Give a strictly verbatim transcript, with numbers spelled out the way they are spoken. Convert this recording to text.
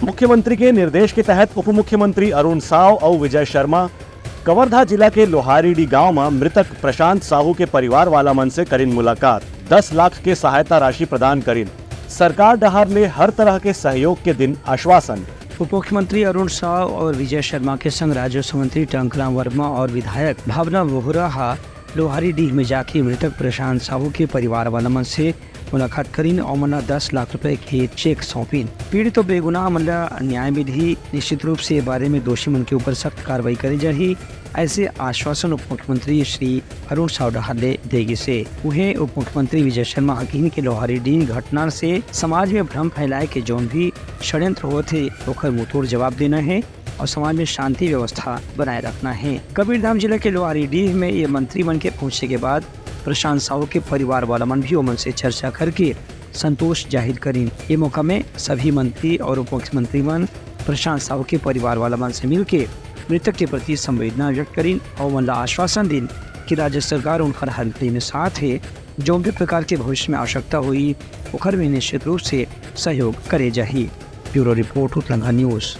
मुख्यमंत्री के निर्देश के तहत उप मुख्यमंत्री अरुण साव अउ विजय शर्मा कवर्धा जिला के लोहारीडीह गांव म मृतक प्रशांत साहू के परिवार वाला मन से करिन मुलाकात। दस लाख के सहायता राशि प्रदान करिन। सरकार डहार ले हर तरह के सहयोग के दिन आश्वासन। उप मुख्यमंत्री अरुण साव और विजय शर्मा के संग राजस्व मंत्री टंकराम वर्मा और विधायक भावना वोहरा हा लोहारीडीह में जाके मृतक प्रशांत साहू के परिवार वाला मन से मुलाकात करिन और मन ला दस लाख रुपए के चेक सौंपिन। पीड़ित और बेगुनाह मन ला न्याय मिलही। निश्चित रूप से ये बारे में दोषी मन के ऊपर सख्त कार्रवाई करे जाही, ऐसे आश्वासन उप मुख्यमंत्री श्री अरुण साव डहार ले दे गिस हे। उहें उप मुख्यमंत्री विजय शर्मा ह किहिन के लोहारीडीह घटना से समाज में भ्रम फैलाए के जौन भी षड्यंत्र होत हे, ओकर मुंहतोड़ जवाब देना हे और समाज में शांति व्यवस्था बनाए रखना हे। कबीरधाम जिला के लोहारीडीह में ये मंत्री मन के पहुंचे के बाद प्रशांत साहू के परिवार वाला मन भी ओमन से चर्चा करके संतोष जाहिर करिन। ये मौका में सभी मंत्री और उप मुख्यमंत्री मन प्रशांत साहू के परिवार वाला मन से मिलके मृतक के प्रति संवेदना व्यक्त करिन और मन ला आश्वासन दिन कि राज्य सरकार उनकर हर घड़ी में साथ हे। जौन भी प्रकार के भविष्य में आवश्यकता होही, ओकर में निश्चित रूप से सहयोग करे जाही। Bureau report, Utlangha news.